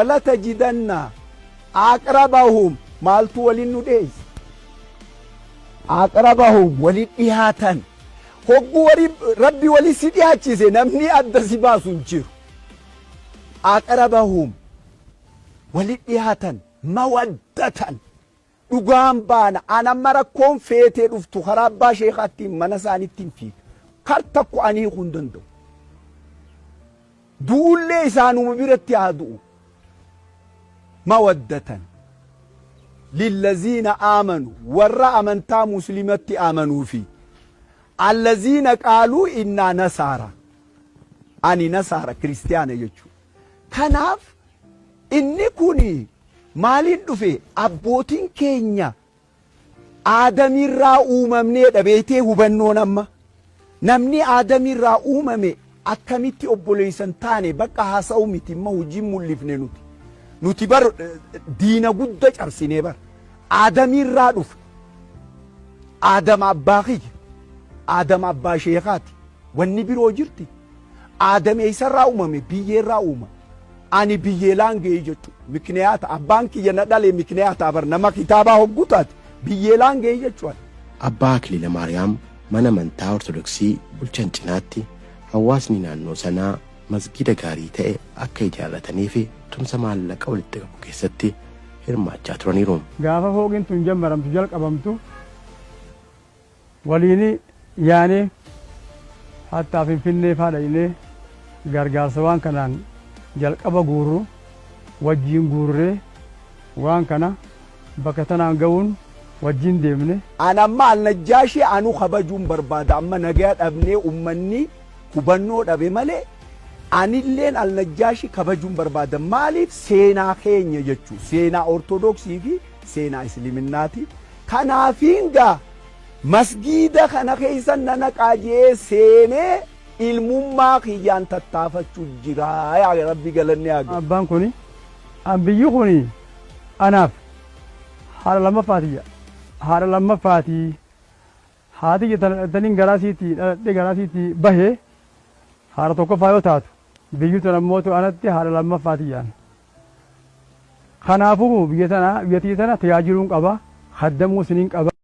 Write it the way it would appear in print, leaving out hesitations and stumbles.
Walatajidanna aqrabahum maaltu walin nu dheeyse aqrabahum wali dhihaatan hoggu wari rabbi wali si dhihaachise namni adda si baasu hin jiru aqrabahum wali dhihaatan mawaddatan dhugaan baana an amma rakkoon feetee dhuftu karaa abbaa sheekaatti mana isaanitti hin fiiga kar takko ani hiikuu hin danda'u Du'ullee isaanuma biratti haa du'u. Mawaddatan lillaziina aamanu warra amantaa muslimatti amanuufi allaziina qaaluu innaa nasaara ani nasaara kiristiyaana jechuudha. Kanaaf inni kun maaliin dhufe abbootiin keenya Aadamirraa uumamneedha beektee hubannoon amma. Namni Aadamirraa uumame akkamitti obboleessa hin taane bakka haasa'u miti imma hojiin mul'ifne nuti. Nuti bar diina gudda cabsinee bar. Aadamirraa dhufe. Aadam abbaa kiyya. Aadam abbaa sheekaati. Wanni biroo jirti. Aadam eessarraa uumame? Biyyeerraa uumame. Ani biyyeelaan ga'e jechuudha. Mikniyaata abbaan kiyya na dhale mikniyaata bar nama kitaabaa hoggu taate biyyeelaan ga'e jechuudha. Abbaa Akiliila Maariyaam mana amantaa Ortodoksii bulchan cinaatti hawaasni naannoo sanaa masgiida gaarii ta'e akka ijaarrataniif tumsa maallaqa walitti qabu keessatti hirmaachaa turaniiru. Gaafa fooqiin tun jammaramtu, jalqabamtu, waliin yaanee hattaa Finfinnee faa dhaynee gargaarsa waan kanaan jalqaba guurru wajjiin guurree waan kana bakka tanaan ga'uun wajjiin deemne. An amma Alnajjaashii anu kabajuun barbaada amma nagaya dhabnee ummanni hubannoo dhabe malee anilleen Alnajjaashii kabajuun barbaada maaliif seenaa keenya jechuu seenaa Ortodoksii fi seenaa Isliminnaati Kanaafiin gaa masgiida kana keessa na naqaa je'ee seenee ilmummaa kiyyaan tattaafachu jira. Yaa Rabbi galanni haa gahu. Abbaan kuni an biyyi kuni anaaf haadha lammaffaati jedha. Haadha lammaffaati. Haati tiyya taniin garaa isiitii dhaladhee garaa isiitii bahe haadha tokkoffaa yoo taatu biyyi tun ammootu anatti haadha lammaffaati jedhan. Kanaafuu biyya tana biyya tiyya tana tajaajiluun qaba, khaddamuu isiniin qaba.